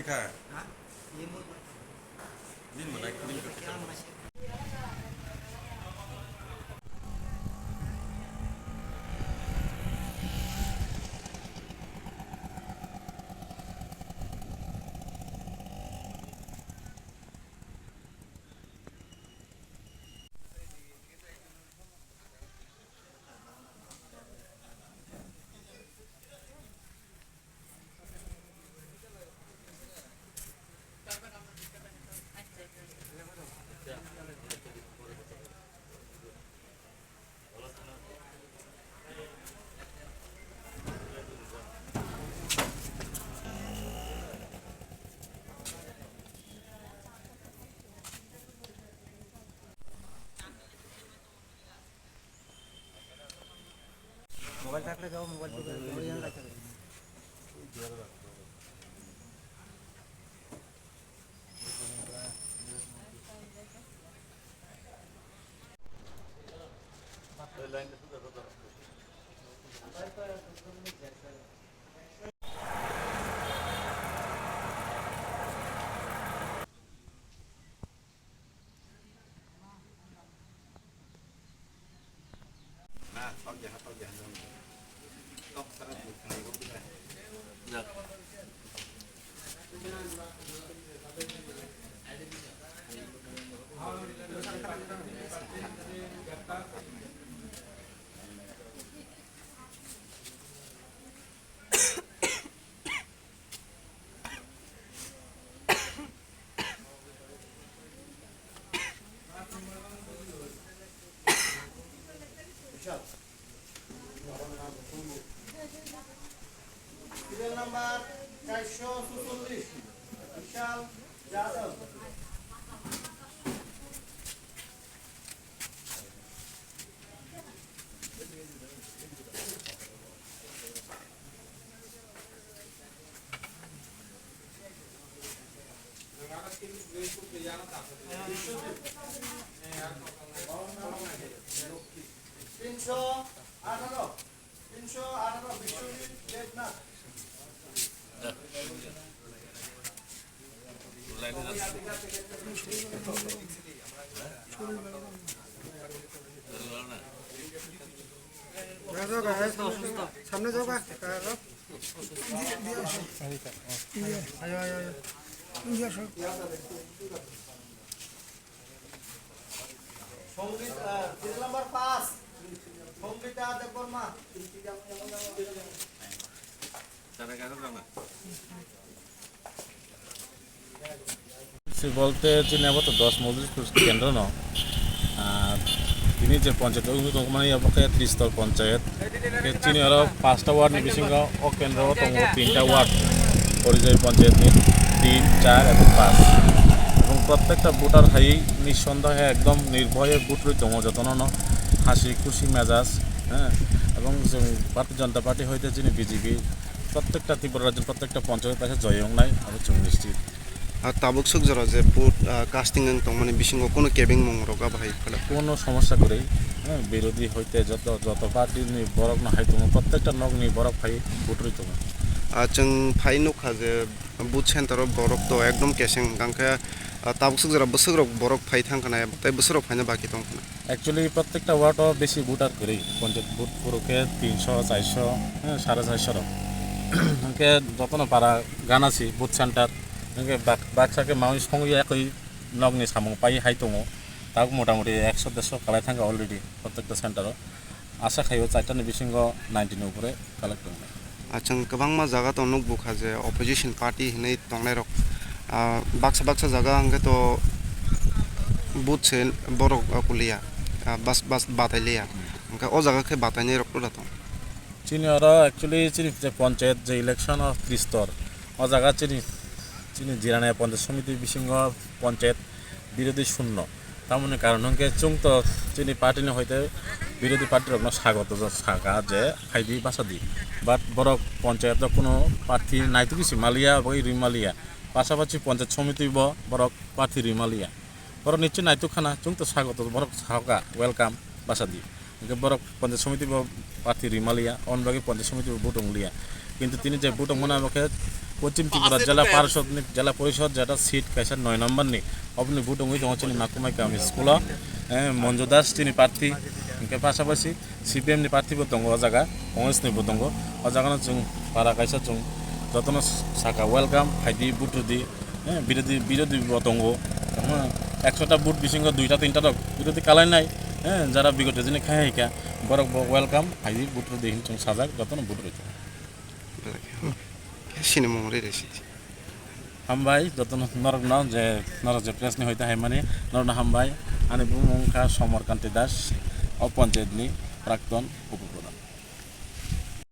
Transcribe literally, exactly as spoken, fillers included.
Ka. Bini mwnai, bini khe. Mobile থাকলে যাও, mobile টিপে, mobile রাখতে হবে। Serial number চারশো ছচল্লিশ, বিশাল যাদব। তিনশো আঠারো, তিনশো আঠারো, বিশ্বজিৎ দেবনাথ। সামনে যাও গা। আয়ো, আয়ো, আয়ো। সঙ্গীত, আহ, serial number পাঁচ, সঙ্গীতা Debbarma. Si bolte chini abo to dos mojlis kendro no. Ah, tini je panchayat o wngwi tongmani abo khe tristor panchayat. Khe chini oro pasta ward ni bisingo o kendro o tongo tinta ward. Porijoi panchayat ni tin, char ebong panch. Ebong prottekta voter hai ni sonda hai ekdom nirbhoye vote rwi tongo jotono no hasi khusi mejaj. Heh, ebong chwng Bharatiya Janata Party hoite chini B J P prottekta Tripura rajyo prottekta panchayat kaisa joy wngnai abo chwng nischit. Ah, tabuk swk jora je vote, ah, casting wng tongmani bisingo kono kebengmung rok abo hai phala? Kono somosya kwrwi, eh, birodhi hoite joto, joto party ni borok no hai tongo, prottekta nok ni borok phai vote rwi tongo. Ah, chwng phai nukha je vote center o borok to ekdom keseng, hwnkhe, ah, tabuk swk jora bwswk rok borok phai thangkha na, tei bwswk rok phaina baki tongkha na. Actually, prottekta ward o besi voter kwrwi, panchayat vote phuru khe tinso, charso, eh, sare charso rok. Hwnkhe jotono para gana si vote center, hwnkhe bak-, baksa khe maui songwi yakwi nokni samung pai hai tongo. Tabuk motamoti ekso derso kalai thangkha already prottekta center o. Asa khaio charta ni bisingo ninety ni upore collect tongnai. Ah, chwng kwbangma jaga to nukbukha je opposition party hinwi tongnairok, ah, baksa baksa jaga hwnkhe to vote se borok, ah, kuliya, ah, bas, bas batai liya. Hwnkhe o jaga khe batainairok pura tong. Chini oro actually chini je panchayat je election o tristor, o jaga chini, chini Jirania Panchayat Samiti bisingo panchayat birodhi shunno. Tamoni karon hwnkhe chwng to chini party ni hoite birodhi party rokno sagoto saka je phaidi bachadi. But borok panchayat o kuno party naitugwi si maliya, abo rwi maliya. Pasapasi panchayat samiti bo borok party rwi maliya. Borok nichwi naituk khana, chwng to sagoto borok sahoka, welcome, bachadi. Hwnkhe borok panchayat samiti bo party rwi maliya, on bagwi panchayat samiti bo vote wngliya. Kintu tini je vote wngmani abo khe Pochim Tripura Jela Parishad ni, Jela Parishad jeta seat kaisa noi number ni, oboni vote wngwi tongo chini Makumai Kami school o, eh, Monju Das chini party, hwnkhe pasapasi C P M ni party bo tongo o jaga, Congress ni bo tongo, o jaga no chwng para kaisa chwng jotono saka welcome, phaidi vote rwdi, eh, birodhi, birodhi bo tongo, tamo ekshota vote bisingo duita tinta rok birodhi kalainai, eh, jara bigoto jini khai hai kha, borok bo welcome, phaidi vote rwdi hin chwng sajak, jotono vote rwdi. Sini mung riri si. Hambai, jotono norokno je, norok je press ni hoite hai mani, norokno hambai. Ani bumung wngkha Somar Kanti Das, o panchayat ni prakton upop-,